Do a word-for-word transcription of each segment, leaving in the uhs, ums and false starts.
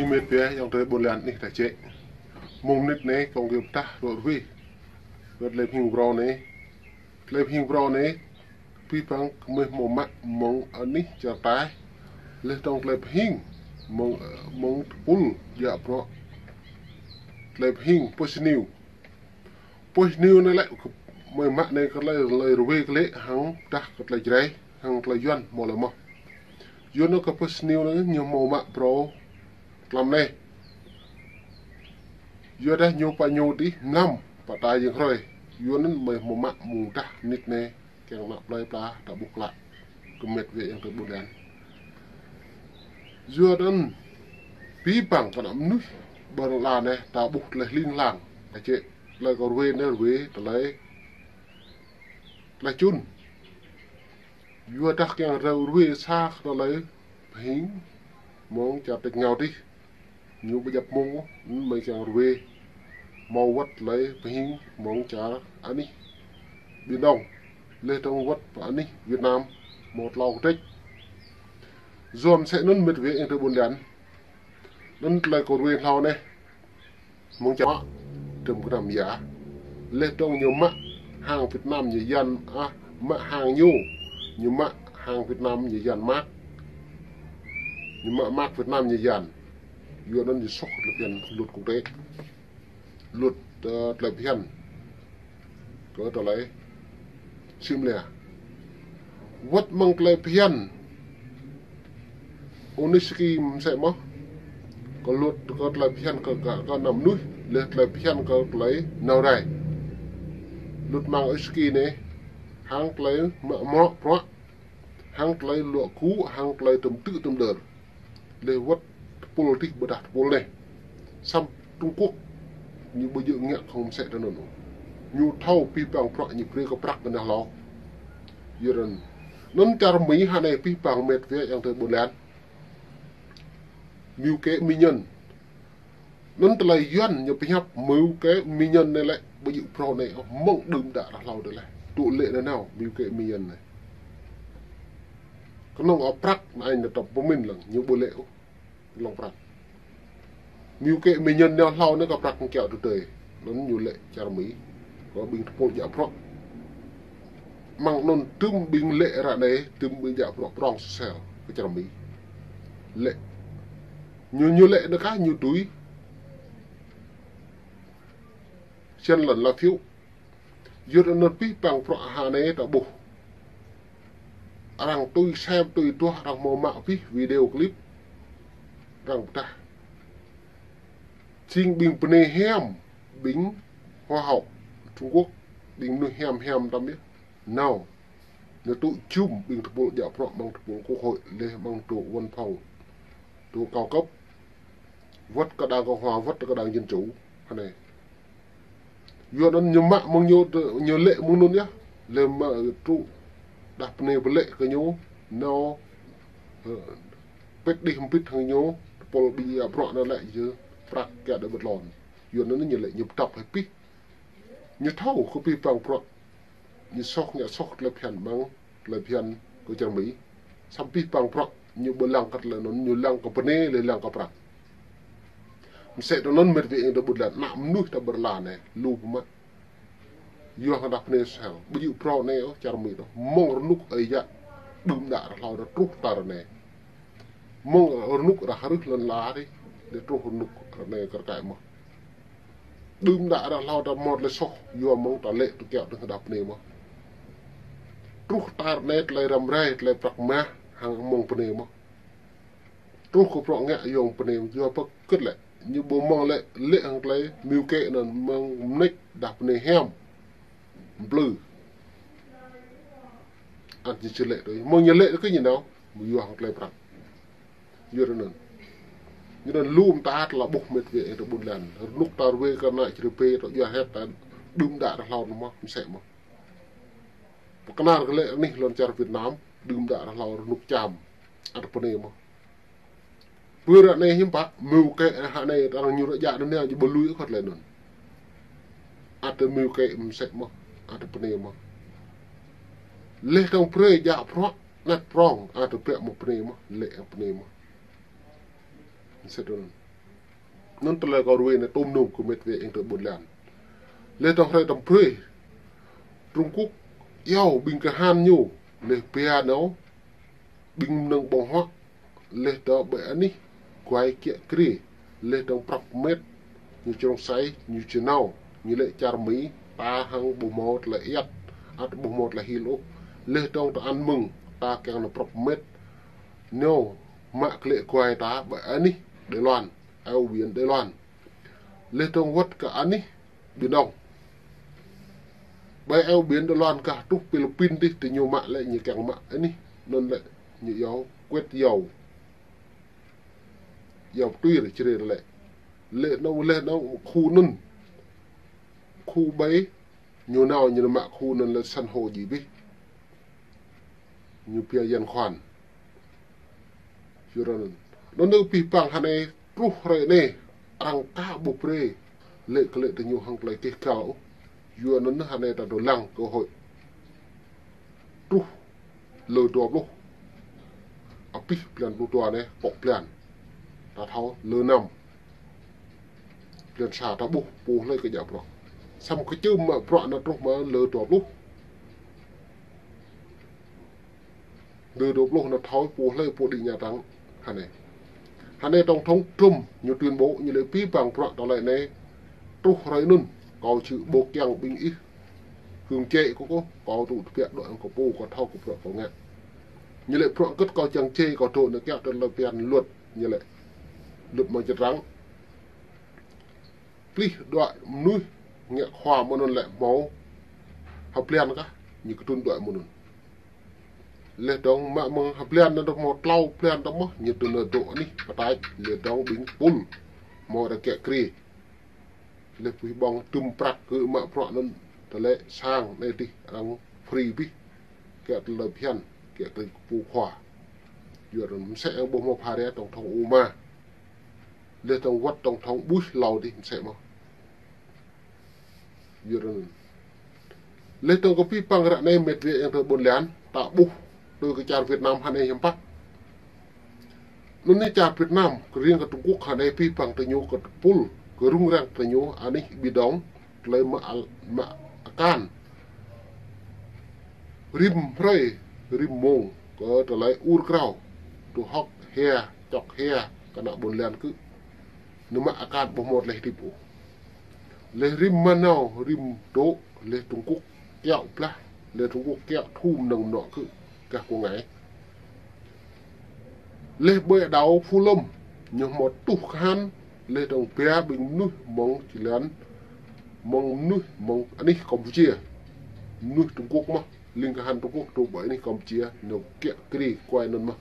Mĕt wa ayŏng adơi ƀôn lan anih ta čĕ. Mông mơnit anai kông kơ pơtă rŏ rui. Rŏ tơlơi pơhing phrâo anai. Tơlơi pơhing phrâo anai. Pih păng kơmơi hmâo mă mơ̆ng anih čar Thái. Leh tong tơlơi pơhing mơ̆ng, mơ̆ng tơpul djă prŏ. Tơlơi pơhing pơsniu. Pơsniu anai lĕ, mơi mă anai kơ tơlơi, tơlơi rui kơ lĕ hăng pơtă kơ tơlơi Jrai, hăng tơlơi Yuan hmâo lơi mơh. Yuan anai kơ pơsniu anai ñu hmâo mă phrâo tlam anai. Yua dah ñu pă ñu tih mlam, pă ta jing hrơi. Yuan anai mơi hmâo mă mơ̆ng dah mơnit anai. Kiăng ană plơi pla ta ƀuh klă. Kơ mĕt wa ayŏng adơi ƀôn lan. Yua anŭn pih păng kơ ană mơnuih ƀơi lŏn anai ta ƀuh tơlơi hling hlang. Ta čĕ tơlơi kơ rui anai rui tơlơi, tơlơi čun. Yua dah kiăng rui rui sa tơlơi pơhing mơ̆ng čar tač rơngiao tih. Ñu ƀu djăp mông ôh, anŭn mơi kiăng rui. Hmâo wơ̆t tơlơi pơhing mơ̆ng čar anih Biển Đông. Leh tong wơ̆t pơ anih Việt Nam, hmâo tlâo kơtĕč. Yua mơsĕ anŭn mĕt wa ayŏng adơi ƀôn lan. Anŭn tơlơi kơ rui hlâo anai. Mơ̆ng čar mă, tơm kơnăm ya. Leh tong ñu mă hăng Việt Nam ñu yan, ah, mă hăng ñu. Ñu mă hăng Việt Nam ñu yan mác. Ñu mă mác Việt Nam ñu yan. Yua anŭn ñu soh tơlơi phiăn luật quốc tế. Luật, ơ, tơlơi phiăn. Kơ tơlơi sim lĕ. Wơ̆t mơ̆ng tơlơi phiăn UNESCO mơsĕ mơh. Kơ luật kơ tơlơi phiăn kơ, kơ, kơ ană mơnuih, leh tơlơi phiăn kơ tơlơi nao rai. Luật mơ̆ng UNESCO anai, hăng tơlơi mă mrŏ prŏ, hăng tơlơi luă gŭ, hăng tơlơi tơm tư̆ tơm đơr. Leh wơ̆t tơpul tih ƀôdah tơpul anai. Samơ̆ Trung Quốc ñu ƀu djơ̆ ngă khŏm mơsĕ tơ anŭn. Ñu thâo pih păng prăk ñu brơi kơ prăk kơ anai hlâo. Yua anŭn. Anŭn čar Mi hă anai pih păng mĕt wa ayŏng adơi ƀôn lan. Mưu kế mỹ nhân. Anŭn tơlơi Yuan ñu pơhiăp mưu kế mỹ nhân anai lĕ ƀu djơ̆ phrâo anai ôh, mơ̆ng đưm đă ră hlâo tơlơi. Tŭ lĕ anai nao mưu kế mỹ nhân anai. Kơnơ̆ng ôh prăk anai ñu tơp pơmĭn lăng ñu ƀu lĕ ôh. Lŏng prăk. Mưu kế mỹ nhân nao hlâo anai kơ prăk kiaŏ tơdơi. Anŭn ñu lĕ čar Mi. Kơ ƀing tơpul djă prŏ. Mơ̆ng anŭn tơm ƀing lĕ ră anai, tơm ƀing djă prŏ prŏng sel kơ čar Mi. Lĕ. Ñu, ñu lĕ anai kah ñu tui. Siăn lŏn la phiu. Yua anŭn pih păng prăk hă anai ta ƀuh. Arăng tui sem tui tuah arăng hmâo mă pih video clip. Arăng pơtă. Jing ƀing bơnai hiam, ƀing hoa hậu Trung Quốc, ƀing mơnuih hiam hiam tăm yơh. Nao. Ñu tŭ jum ƀing tơpul djă prŏ mơ̆ng tơpul quốc hội leh mơ̆ng tơpul văn phòng, tơpul cao cấp. Wơ̆t kơ đảng Cộng hòa, wơ̆t kơ đảng Dân chủ. Hă anai. Yua anŭn ñu mă mơ̆ng ñu, ñu lĕ mơ̆ng anŭn yơh. Leh mă truh đah bơnai pơlĕ kơ ñu, nao, ơ, pĭt đih mpĭt hăng ñu, tơpul ƀing djă prŏ anŭn lĕ yơh, prăk kiaŏ đơ ƀơ̆t lŏn. Yua anŭn ñu lĕ ñu pơtăp hĭ pih. Ñu thâo kơ pih păng prăk. Ñu soh, ngă soh tơlơi phiăn mơ̆ng, tơlơi phiăn kơ čar Mi. Samơ̆ pih păng prăk, ñu ƀu lăng kơ tơlơi anŭn, ñu lăng kơ bơnai, leh lăng kơ prăk. Mơsĕ tơ anŭn mĕt wa ayŏng adơi ƀôn lan, ană mơnuih ta ƀơi lŏn anai, lu pơmă. Yua hăng đah bơnai sel, ƀu djơ̆ phrâo anai ôh, čar Mi ôh. Mơ̆ng rơnŭk ơi yă, đưm đă ră hlâo ta truh tar anai. Mơ̆ng rơnŭk rah rưh lŏn la ri, leh truh rơnŭk ră anai kar kaĭ mơh. Đưm đă ră hlâo ta hmâo tơlơi soh, yua mơ̆ng ta lĕ tŭ kiaŏ tơ̆ng đah bơnai mơh. Truh tar anai tơlơi răm rai, tơlơi prăk mah, hăng mơ̆ng bơnai mơh. Truh kơ prăk ngă yua bơnai, yua pơkơ̆t lĕ. Ñu ƀu mơ̆ng lĕ, lĕ hăng tơlơi mưu kế anŭn mơ̆ng mơneč đah bơnai hiam. Mplư. Ăt ñu či lĕ tui. Mơ̆ng ñu lĕ tui kơ ñu nao, mơ̆ yua hăng tơlơi prăk. Yua anŭn. Yua anŭn lu mơta ta la ƀuh mĕt wa ayŏng adơi ƀôn lan. Rơnŭk ta rui kơ ană čri pê ta yua hĕt ta đưm đă ră hlâo anŭn mơh, mơsĕ mơh. Pơkơnar kơ lĕ anih lŏn čar Việt Nam, đưm đă ră hlâo rơnŭk čam. Ăt bơnai mơh. Pơ ră anai hiư̆m pă, mưu kế hă anai, arăng ñu ră djă anŭn anai, ñu ƀu lui ôh kơ tơlơi anŭn. Ăt mưu kế mơsĕ mơh, ăt bơnai mơh. Leh tong brơi djă prăk, anet prŏng, ăt pĕ mơ̆ bơnai mơh, lĕ bơnai mơh. Mơsĕ tơ anŭn. Anŭn tơlơi kâo ruai anai tôm nôm kơ met wa eng tơ ƀôn lan. Laih dơ̆ng hrơi tơm brơi, Trung Quốc iâu ƀing kơhan ñu, laih pia nao ƀing mơnơ̆ng ƀơ̆ng huă, laih dơ̆ng ƀơi anih guai kiă kriê, laih dơ̆ng prăp met, ñu črông sai, ñu či nao, ñu lĕ čar Mi, ta hăng ƀu hmâo tơlơi iăt, ăt ƀu hmâo tơlơi hil ôh, laih dơ̆ng tơ an mơ̆ng, ta kiăng nao prăp met, nao mă klĕ guai ta ƀơi anih Đài Loan, eo biển Đài Loan. Laih dơ̆ng wơ̆t kơ anih Biển Đông. Ƀơi eo biển Đài Loan kah truh Philippin dih, tơ ñu mă lĕ ñu kiăng mă anih, anŭn lĕ ñu iâu Kuet Yau. Yau tui rơ črê rơ lĕ. Lĕ nao, laih nao khu anŭn. Khu ƀơi ñu nao ñu mă khu anŭn lĕ san hô ji bih. Ñu pia Yan Khuan. Yua anŭn. Anŭn nao pih păng hơnai truh hrơi anai, arăng ka ƀu brơi lĕ kơ lĕ tơ ñu hăng tơlơi kih kal ôh. Yua anŭn hơnai ta dŏ lăng cơ hội. Truh lơ dua pluh. Abih blan pluh dua anai, pŏk blan. Ta thâo lơ năm. Blan sa ta ƀuh, pô hlơi kơ djă bruă. Samơ̆ kơ čưm mă bruă anŭn truh mă lơ dua pluh. Lơ dua pluh anŭn thâo pô hlơi pô đĭ ña tăng. Hơnai. Hơnai tổng thống Trump ñu tuyên bố ñu lĕ pih păng bruă tơlơi anai truh hrơi anŭn. Kâo či ƀu kiăng ƀing ih. Kơ̆ng čĕ kơ kâo, kâo tŭ tơbiă dŏ hăng kâo pô kâo thâo kơ bruă kâo ngă. Ñu lĕ bruă kơ̆t kâo čang čĕ kâo dŏ nao kiăo tơlơi phiăn luật ñu lĕ. Luật mơ̆ng čơtrăng. Plih dua mơnuih ngă khua mơ̆ng anŭn lĕ hmâo hơblan kah, ñu kơtŭn dua mơ̆ng anŭn. Laih dơ̆ng mă mơ̆ng hơblan anŭn hmâo tlâo blan dơ̆ng mơ̆, ñu tŭ nao dŏ anih pơtač, laih dơ̆ng ƀing pul hmâo rơkĕ kriê. Laih pui ƀơ̆ng tŭm prăk kơ mă bruă anŭn, tơlơi sang anai dih arăng free bih, kiăo tơlơi phiăn, kiăo tơlơi kơpu khua. Yua anŭn mơsĕ yang ƀuh mơ̆ phara tổng thống Obama. Laih dơ̆ng wơ̆t tổng thống Bush hlâo dih mơsĕ mơ̆. Yua anŭn. Laih dơ̆ng kơ pih păng ră anai met wa eng tơ ƀôn lan, ta ƀuh tui kơ čar Việt Nam hơnai hiư̆m pă. Anŭn anai čar Việt Nam, kơ riêng kơ Trung Quốc hơnai pih păng tơ ñu kơ pul, kơ rŭng răng tơ ñu anih Biển Đông, tơlơi mă al-, mă akan. Rĭm hrơi, rĭm mông, kơ tơlơi ur krao, tŭ hŏk hia, čŏk hia, kơ ană ƀôn lan kơ. Nao mă akan ƀu hmâo tơlơi hơdip ôh. Laih rĭm mơnao, rĭm dŏ, laih Trung Quốc kiăo blah, laih Trung Quốc kiăo thum mơnơ̆ng mơnŏ kơ gah kơ ngă. Laih ƀơi đảo Phú Lâm, ñu hmâo tuh kơhan, laih dơ̆ng pia ƀing mơnuih mơ̆ng či lan, mơ̆ng mơnuih mơ̆ng anih Campuchia. Mơnuih Trung Quốc mơ̆, ling kơhan Trung Quốc dŏ ƀơi anih Campuchia, nao kiăo kriê kuai anŭn mơ̆.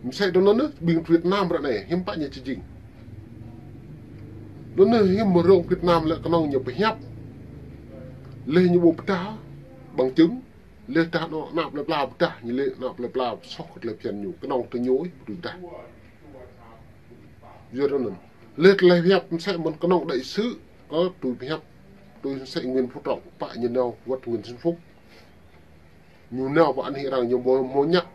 Mơsĕ tơ anŭn anai, ƀing Việt Nam ră anai, hiư̆m pă ñu či jing. Anŭn anai hiư̆m mơ̆ rŏng Việt Nam lĕ kơnơ̆ng ñu pơhiăp. Laih ñu ƀu pơdah, bằng chứng, laih dah anŏ ană plơi pla pơdah, ñu lĕ ană plơi pla soh kơ tơlơi phiăn ñu, kơnơ̆ng tơ ñu ôh, pơdah. Yua anŭn. Laih tơlơi pơhiăp mơsĕ mơ̆n kơnơ̆ng đại sứ, kơ tui pơhiăp, tui mơsĕ Nguyễn Phú Trọng, pă ñu nao wơ̆t Nguyễn Xuân Phúc. Ñu nao pơ anih arăng ñu ƀu hmâo ñăk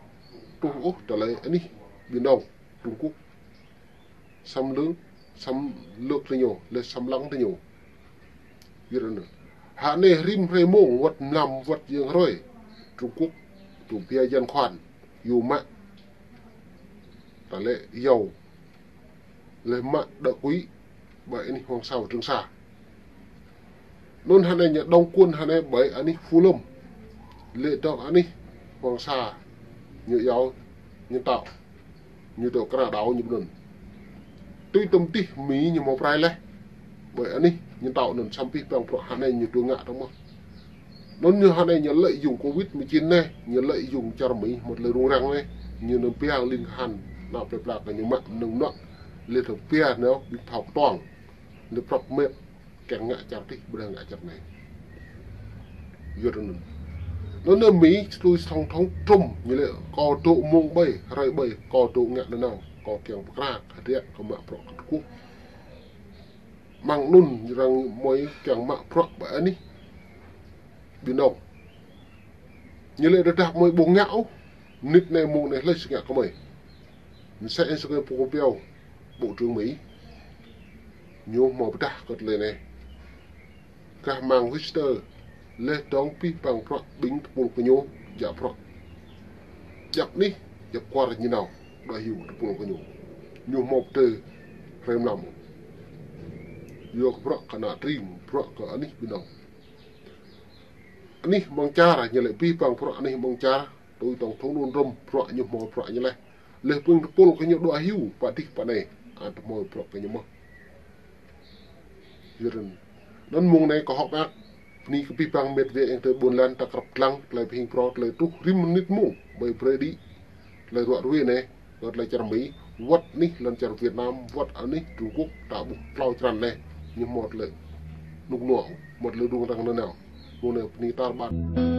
truh ôh tơlơi anih Biển Đông, Trung Quốc. Xâm lược, xâm lược tơ ñu, laih xâm lăng tơ ñu. Yua anŭn. Hơnai rĭm hrơi mông wơ̆t mlam wơ̆t yang hrơi. Trung Quốc, tŭ pia Yan Khuan, yua mă. Tơlơi yau. Laih mă đa quỹ ƀơi anih Hoàng Sa và Trường Sa. Anŭn hơnai ñu đóng quân hơnai ƀơi anih Phú Lâm. Laih dơ̆ng anih Hoàng Sa ñu yau ñu tŏ. Ñu tŏ kra đảo ñu ƀơi anŭn. Tui tơm tih Mi ñu hmâo prai laih. Ƀơi anih ñu tŏ anŭn samơ̆ pih păng bruă hơnai ñu tŭ ngă tŏ mơ̆. Anŭn ñu hơnai ñu lợi dụng Covid mười chín anai, ñu lợi dụng čar Mi hmâo tơlơi rŭng răng anai, ñu nao pia ling kơhan, ană plơi pla kơ ñu mă mơnơ̆ng mơnŏ, laih dơ̆ng pia nao ƀing phao kơtuang, nao prăp met, kiăng ngă čar dih, ƀu dah ngă čar anai. Yua anŭn. Anŭn anai Mi, tui tổng thống Trump, ñu lĕ kâo dŏ mông ƀơi, hrơi ƀơi, kâo dŏ ngă nanao, kâo kiăng pơkra, hơdră, kâo mă bruă kơ Trung Quốc. Mơ̆ng anŭn arăng mơi kiăng mă bruă ƀơi anih Biển Đông. Ñu lĕ tơdah mơi ƀu ngă ôh, mơnit anai mông anai hlơi či ngă kơ mơi. Mơsĕ ih sơkai pô kơ piao. Bộ trưởng Mỹ, ñu hmâo pơdah kơ tơlơi anai. Gah amăng Twitter, laih dong abih bang bruă ƀing tơpul kơ ñu, djă bruă. Djăp anih, djăp kwar ñu nao, đuaĭ hyu tơpul kơ ñu. Ñu hmâo pơtơ hrơi mlam. Yua kơ bruă kơ ană tring, bruă kơ anih ƀing nao. Anih amăng čar, ñu laĭ abih bang bruă anih amăng čar, tui tổng thống Donald Trump, bruă ñu hmâo bruă ñu laih. Laih ƀing tơpul kơ ñu đuaĭ hyu, pă dih pă anai, ăt hmâo bruă kơ ñu mơh. Yua anŭn. Anŭn mông anai kâo hơ̆k mơak, bơni kơ abih bang met wa ayŏng adơi ƀôn lan ta krăp lăng, tơlơi pơhing phrâo, tơlơi truh rĭm mơnit mông, ƀơi brơi đĭ, tơlơi ruă ruê anai, kơ tơlơi čar Mỹ, wơ̆t anih lŏn čar Việt Nam, wơ̆t anih Trung Quốc, ta ƀuh tlâo črăn anai, ñu hmâo tơlơi nuk nua, hmâo tơlơi rŭng răng nanao. Mông anai bơni tar ƀar.